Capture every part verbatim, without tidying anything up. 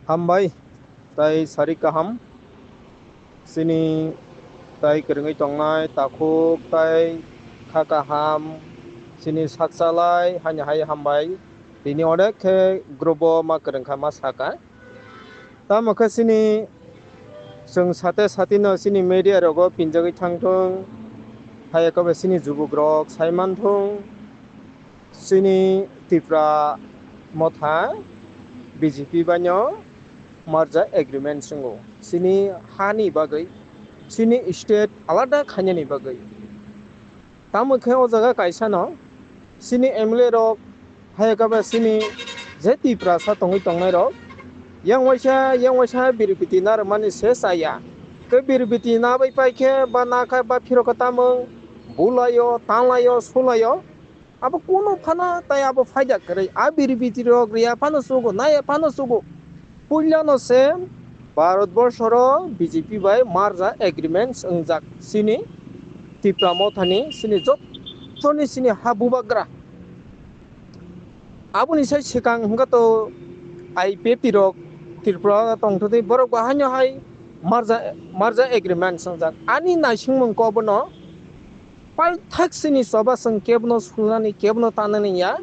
Hambai, tai sari kaham. Chini tai kwrwngwi tongnai takhuk tai kha kaham. Chini sakchalai haino hai hambai. Tini onek khe group o ma kwrwngkha ma saka. Tamo khe chini chwng sate satino chini media rogo pinjagwi thangthung. Hai eko bai chini jubukrok sai manthung. Chini Tipra motha B J P baino merger agreement swngo. Chini hani bagwi, chini state alada khainani bagwi. Tamo khe o jaga kaisa no, chini M L A rok, hai eka ba chini je Tiprasa tongwi tongnai rok, yang waisa, yang waisa birbiti narwkmani se chaya. Khe birbiti nabai pai khe ba nakha ba phirokha tamung, bulaio, tanlaio, sulaio. Abo kunu phano tai abo phaida kwrwi. A birbiti rok riya phano sugo, naya phano sugo. Puilano se Bharat borso ro B J P bai merger agreement wngjak chini Tipra mothani chini jottoni chini ha bubagra. Aboni sai swkang hwnkha to I P F T rok Tripura tongthokni borok bo haino hai merger, merger agreement wngjak. Ani naisingmung kok bono palthak chini choba chwng kebono sulnani, kebono tanani ya.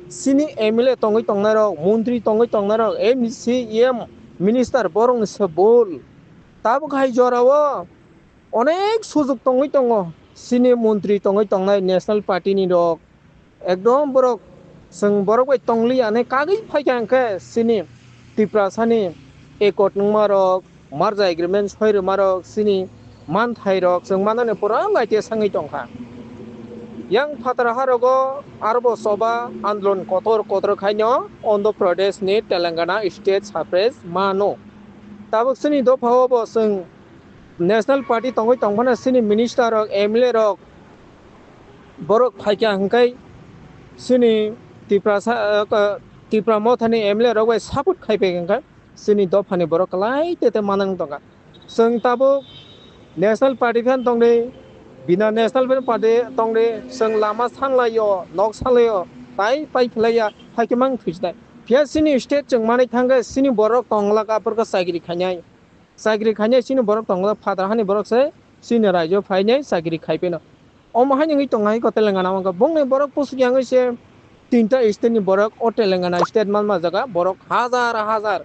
Chini M L A tongwi tongnairok, montri tongwi tongnairok, M C, E M, minister borokni se bol. Tabuk hai jorao onek sujuk tongwi tongo. Chini montri tongwi tongnai National Party ni rok. Ekdom borok, chwng borok bai tongliya hinwi kagwi phaikha hwnkhe chini Tiprasani accord wngmarok, merger agreement soi rwmarok, chini manthairok chwng manani pura laite sangwi tongkha. Yang phataro harogo arobo choba andolon kotor kotor khaino Andhra Pradesh ni Telangana state suppress mano. Tabuk chini dophao bo chwng National Party tongwi tongphano chini minister rok, M L A rok, borok phaikha hwnkhe chini Tiprasa, ah, Tipra mothani M L A rok bai support khaipai hwnkhe chini dophani borok kwlai tete manang tongkha. Chwng tabuk National Party phan tongdi, bina National Party tongdi, chwng lama sanlaio, nok sanlaio, tai pai phlaiya, haikhe mang thwijnai. Phiya chini state chwng manwi thangkhe chini borok tonglak aphurkhe chakri khainai. Chakri khainai chini borok tongo, phataro hani borok se chini raijao phainai chakri khaipheno. Omo haino wngwi tongo hai ko Telangana o wngkha. Bongni borok pusuk yangwi se tinta state ni borok o Telangana state manma jaga borok hajar hajar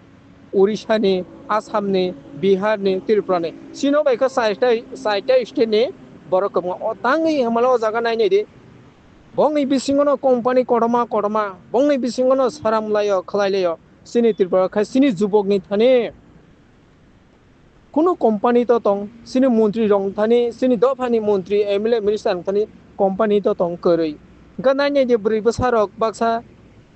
Orissa ni, Assam ni, Bihar ni, Tripura ni. Chino bai khe chaita, chaita state ni borok kwbangma. O tangwi hwnmale o jaga nainai di. Bongni bisingo no company kotorma kotorma, bongni bisingo no saram laio, khlai laio. Chini Tripura khai chini jubok ni thani. Kunu company to tong, chini montri rok thani, chini dophani montri, M L A, minister thani company to tong kwrwi. Hwnkhe nainai di bwrwi bwsa rok baksa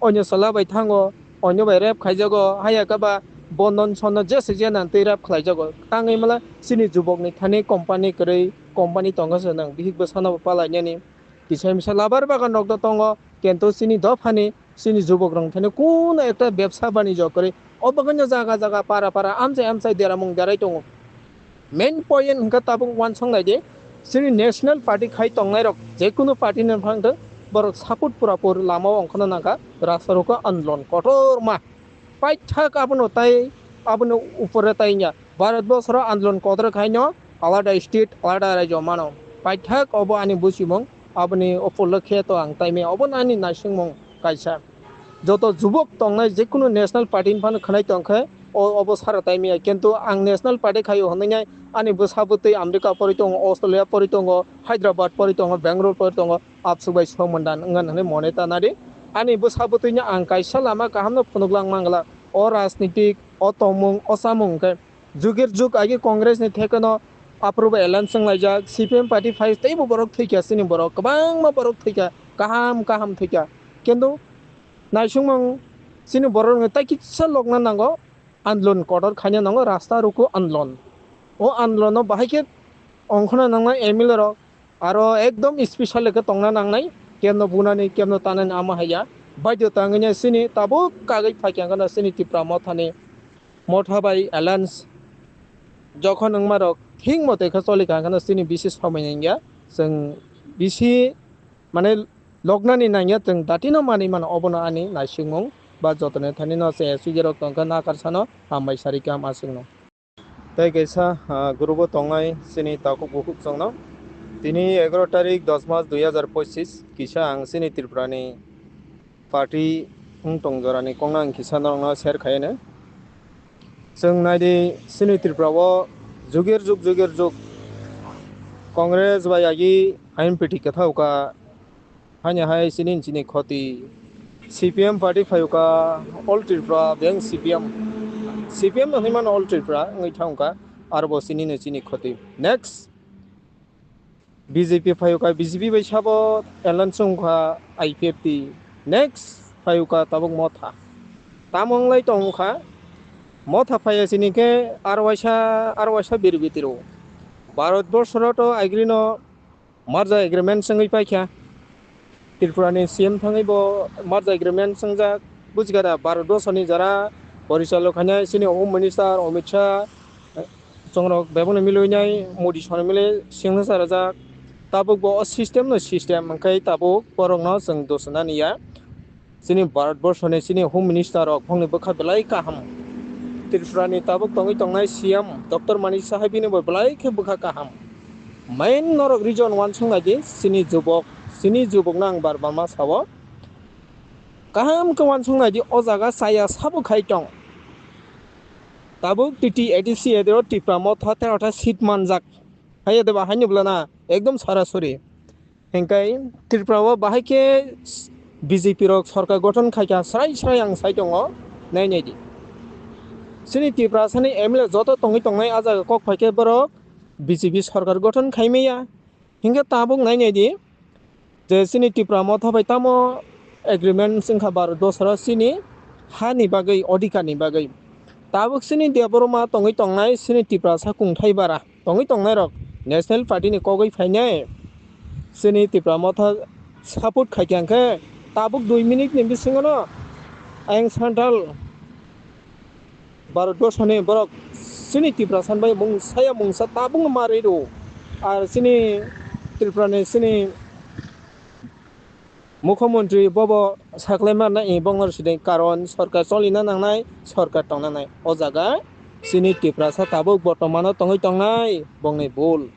onyo chwla bai thango, onyo bai rape khaijago, haya khe ba bondon sondon jesa jena twi rape khlaijago. Tangwi mala chini jubok ni thani company kwrwi, company tongkha se nang bihik bwsano bo palainani. Kisa misa labar bagan rok do tongo, kintu chini dophani, chini jubok rok thani kuno ekta bebsa banijyo kwrwi. O bagwino jaga jaga, para para, amchai amchai deramung derai tongo. Main point hwnkhe tabuk uansuk nai di, chini national party khai tongnai rok, jekunu party ni phang thwng, borok support pura pur lama o ongkhorna nangkha, rasta rogo andolon kotorma. Paithak abono tai, abono upore tai wngya. Bharat borsoro andolon kotor khaino alada state, alada rajyo mano. Paithak obo ani buchimung, aboni upolokhe to ang taimaya. Obono ani naisingmung kaisa. Joto jubok tongnai jekunu national party ni phano khwnai tongkhe, o, obo sara taimaya. Kintu ang national party khaio hwnwi nai ani bwsa bwtwi America pori tongo, Australia pori tongo, Hyderabad pori tongo, Bangalore pori tongo. Absuk bai somondan wngkha hwnwi mone ta nadi. Ani bwsa bwtwino ang kaisa lama kahamno phunuklang mangla. O rajnitik, o tongmung, o chamung hwnkhe jugir jug agi Congress ni thekeno aphuru bai alliance wnglaijak, C P M party phai teibo borok thwikha, chini borok kwbangma borok thwikha, kaham kaham thwikha. Kintu naisingmung chini borok rokno tai kisa lokna nango. Andolon kotor khaina nango, rasta ruku andolon. O andolono bahai khe ongkhorna nangnai M L A rok, aro ekdom special khe tongna nangnai, kemno bunani, kemno tanani ama haiya. Baidyo tangwini chini tabuk kagwi phaikha hwnkhe chini Tipra mothani, motha bai alliance jokhon wngma rok thik mote khe choli kha hwnkhe chini bisi somoi nangya. Chwng bisi mane loknani nangya, chwng datino manwi mano, obono ani naisingmung. ba joto ni thani no chaya sugwi rok tongkha nakar sano hambai sari kam aswkno. Tei kaisa, ah, group o tongnai chini takhuk bukhuk chwngno. Tini egaroh tarik dos mas dui hazar pochis kisa ang chini Tripura ni party wng tong jorani kokno ang kisa norokno share khaino. Chwng naidi chini Tripura o jugir jug jugir jug Congress bai agi I N P T kwthao ka. Haini hai chini chini khoti. C P M party phayuka All Tripura beng C P M. C P M no hinmano All Tripura wngwi thangka. Arbo chini no chini khoti. Next. B J P phayuka B J P bai sabo alliance wngkha I P F T. Next phayuka tabuk Motha. Tamo wnglai tongkha. Motha phaya chini khe arwaisa, arwaisa biribitiro. Bharat borsoro to agree no Merger agreement swngwi paikha. Tripura ni C M thangwi bo merger agreement swngjak. Bujikha da, Bharat borsoni jara porichalok khainai chini Home Minister Amit Shah, chongrok bebakno milwi nai Modi songno milwi sengsa rajak. Tabuk bo o system no system hwnkhe tabuk borokno chwng dosonani ya. Chini Bharat borsoni chini Home Minister rok bongni bwkha belai kaham. Tripura ni tabuk tongwi tongnai C M Doctor Manik Saha bini bo belai khe bwkha kaham. Main norok reason wansuk nai di, chini jubok, chini jubok no ang bar bar ma sao. Kaham khe wansuk nai di, o jaga chaya sabo khai tong. Tabuk T T A D C A D o Tipra Motha tero tha seat manjak. Hai de ba, hai ni bwla na, ekdom sara sori. Hingkai Tripura o bahai khe B J P rok sorkar gothon khaikha, srai srai ang sai tongo, nai nai di. Chini Tiprasani M L A joto tongwi tongnai a jaga kok phaikhe borok B J P sorkar gothon khaimaya. Hingkhe tabuk nai nai di je chini Tipra Motha bai tamo agreement wngkha Bharat borsoro chini hani bagwi, odhikar ni bagwi. Tabuk chini Debbarma tongwi tongnai chini Tiprasa kungthai bara tongwi tongnairok National Party ni kogwi phainai chini Tipra Motha support khaikha hwnkhe tabuk dui minute ni bisingono ayang central Bharat borsoni borok chini Tiprasa bai mungsa ya mungsa tabuk ma rwi rwo. Ar chini Tripura ni chini Mukhyamantri bobo saklai manna i bongor sideng, karon sorkar cholina nangnai, sorkar tongna nai. O jaga chini Tiprasa tabuk bortomano tongwi tongnai, bongni bul.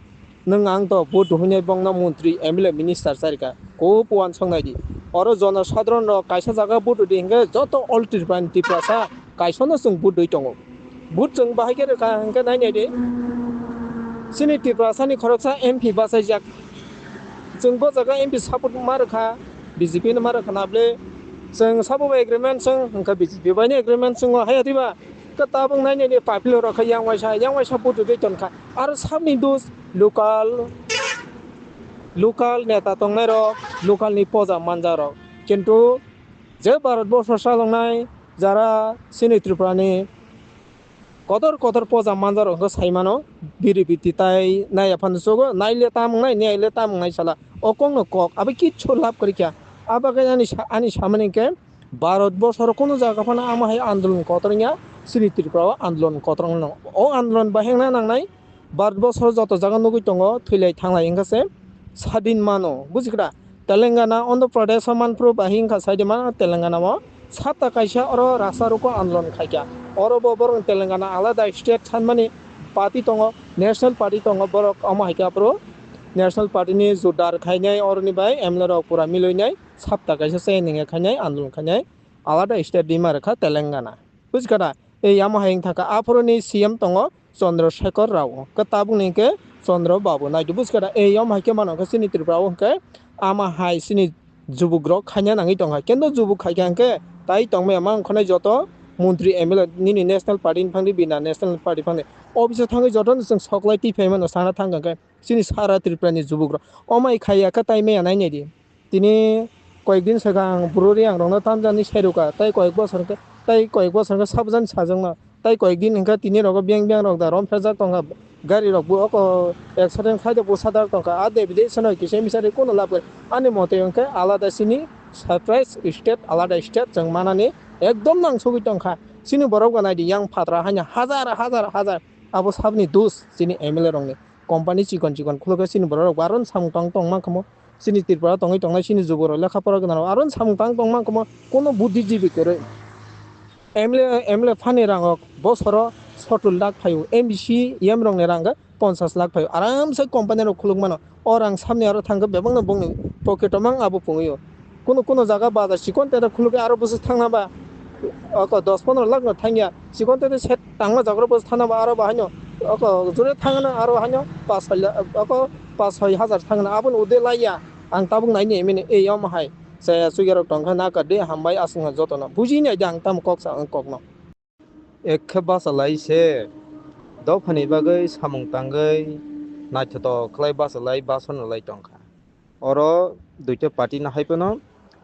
Nwng ang to vote huinai bongno montri, M L A, minister charikha. Kub uansuk nai di. Oro jono sadharon rok kaisa jaga vote rwdi hinkhe joto all Tripura ni Tiprasa kaisano chwng vote rwi tongo. Vote chwng bahai khe rwkha hwnkhe nai nai di. Chini Tiprasani khoroksa M P bachaijak. Chwng bo jaga M P support ma rwkha, B J P no ma rwkha na bwle. Chwng sabo bai agreement chwng hwnkha B J P bai ni agreement chwngo haya diba. Khe tabuk nai nai di papilo rok khe yang waisa, yang waisa vote rwgwi tonkha. Aro sabni dos local, local neta tongnai rok, local ni poja manja rok. Kintu je Bharat borsho chaloknai jara chini Tripura ni kotor kotor poja manjak rok hwnkhe sai mano, biri biti tai nai aphano chugo, nai le tamung nai, nai le tamung nai sala. O kok no kok, abo kichu lab kwrwi kha. Abo khe ani sa-, ani samani khe Bharat borsoro kunu jaga phano ama hai andolon kotor wngya, chini Tripura o andolon kotor wngno. O andolon bahai wngna nangnai, Bharat borsoro joto jaga nugwi tongo, thwilai thanglai wngkha se. Sadin mano, bujikha da? Telangana, Andhra Pradesh o manphuru bahai wngkha saidi ma Telangana o. Sapta kaisa oro rasa ruko andolon khaikha. Oro bo borok Telangana alada state sanmani party tongo, national party tongo, borok omo hai khe aphuru national party ni judar khainai oroni bai M L A rok pura milwinai sapta kaisa se ningya khainai andolon khainai alada state rima rwkha Telangana. Bujikha da? Ei amo hai wngkha kha aphuru ni C M tongo Chandra Shekhar Rao, khe tabuk ni hwnkhe Chandra Babu Naidu. Bujikha da? Ei amo hai khe mano khe chini Tripura o hwnkhe ama hai chini jubuk rok khaina nangwi tongkha. Kendo jubuk khaikha hwnkhe tai tongmaya ma wngkhanai joto montri M L A nini national party ni phangdi bina national party phangdi office o thangwi jotono chwng soklai twi phaimano sana thangkha hwnkhe chini sara Tripura ni jubuk rok. Omai khaiya khe tai maya nai nai di. Tini koyek din swkang bwrwi ang rokno tamjani sai rwkha, tei koyek bosor hwnkhe, tei koyek bosor hwnkhe sabjani sajakno, tei koyek din hwnkhe tini rogo biyang biyang rok da romphejak tongkha, gari rok bo oko accident khlai de bwsa dak tongkha, a de bide swnwi kisa misa de kono lab gari. Ani mote hwnkhe alada chini surprise state, alada state chwng manani ekdom nangsugwi tongkha. Chini borok bo nai di, yang phatra haino hajar hajar hajar abo sabni dos chini M L A rokni. Company chikon chikon khulukhe chini borok rok bo aro samung tang tong mankha mo. Chini Tripura tongwi tongnai chini juborok lekha pora gwnarok aro samung tang tong mankha mo, kono buddhijibi kwrwi. M L A, M L A phani rang rok bosoro sotul lakh phaio, M B C M rokni rang khe ponchas lakh phaio. Aramse company rok khuluk mano. O rang samni aro thangkhe bebakno bongni pocket o mang abo pungwio. Kuno kuno jaga bazar chikon tete khulukhe aro bwswk thangna ba oko dos pondro lakh no thangya. Chikon tete set tangma jaga ro bwswk thangna ba aro bahaino oko jure thangna aro haino pas soi lakh, oko pas soi hajar thangna aboni ude laiya. Ang tabuk naini emini ei omo hai. Chaya chuya rok tongkha naka de hambai aswkno jotono. Buji nai de ang tamo kok sa ang kokno. Ek khe bachalai se dophani bagwi samung tangwi naithotok khlai bachalai basono lai tongkha. Oro duita party no hai phano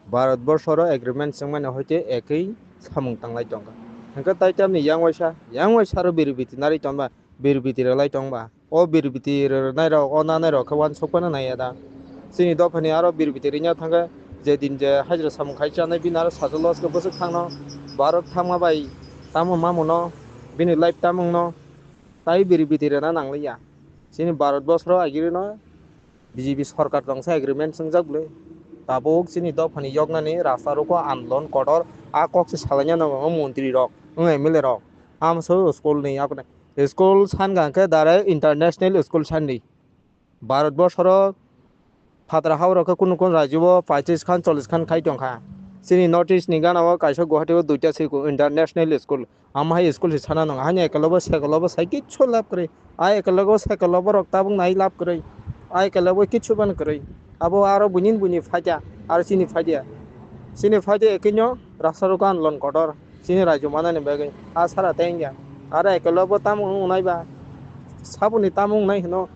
Bharat borso oro agreement swngmani hoite ekwi samung tanglai tongkha. Hwnkhe tai tamni yang waisa, yang waisa aro biribiti narwi tongba, biribiti rwlai tongba. O biribiti rwrwnairok, o nanairok khe uansuk phano naiya da. Chini dophani aro biribiti rwina thangkhe je din je hajra samung khai chanai bini aro sajwk loss khe bwswk thangno borok thangma bai tamo mamuno bini life tamungno tai biribiti rwna nangliya. Chini Bharat bosro agirino B J P sorkar tongsa agreement swngjak bwle. Tabuk chini dophani yoknani rasta rogo andolon kotor a kok se salaina nango montri rok, wng M L A rok. Amso school ni apni school san hwnkhe direct international school sanni. Bharat borsoro phatra haorok khe kunu kunu rajyo o paitris khan chollis khan khai tongkha. Chini North East ni gana o kaisa Guwahati o duita se international school. Amo hai school se sana nang. Hani ekolobo sekolobo sai kichu lab kwrwi. A ekolobo sekolobo rok tabuk nai lab kwrwi. A ekolobo kichu ban kwrwi. Abo aro buini buini phaida. Aro chini phaida. Chini phaida ekino rasta rogo andolon kotor. Chini rajyo manani bagwi. A sara tei wngya. Aro ekolobo tamo wngnai ba. Saboni tamo wngnai hino.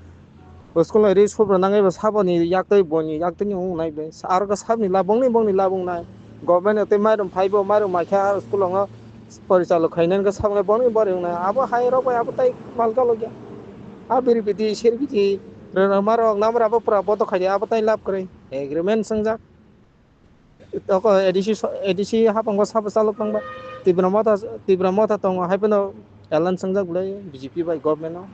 School ni ri subra nangwi bo saboni yaktwi boni yaktwi ni wngnai be. Aro khe sabni la bongni bongni la wngnai. Government tei mairum phaibo mairum maikha aro school ngo porichalok khainai khe saboni bongni bori wngnai. Abo hai rok bai abo tai mal kalokya. A biribiti sirbiti rwrwma rok namra bo pura bodo khaidi abo tai lab kwrwi. Agreement swngjak. Oko A D C so-, A D C hapang bo sabo chalok tongba. Tipra Motha, Tipra Motha tongo hai phano elan swngjak bwlai B J P bai government o.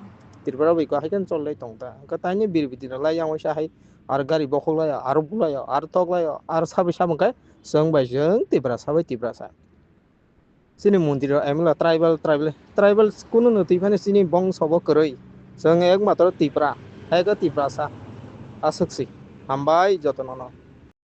Tripura bai ko hai khe cholai tong ta. Hwnkhe taini biribiti rwlai yang waisa hai aro gari bokhok lai, aro bulai, aro tok lai, aro sabai samung khe chwng bai chwng Tiprasa bai Tiprasa. Chini montri rok M L A tribal, tribal, tribal kunu no twi phano chini bongso bo kwrwi. Chwng ekmatro Tipra, hai khe Tiprasa. Aswk si. Hambai jotono no.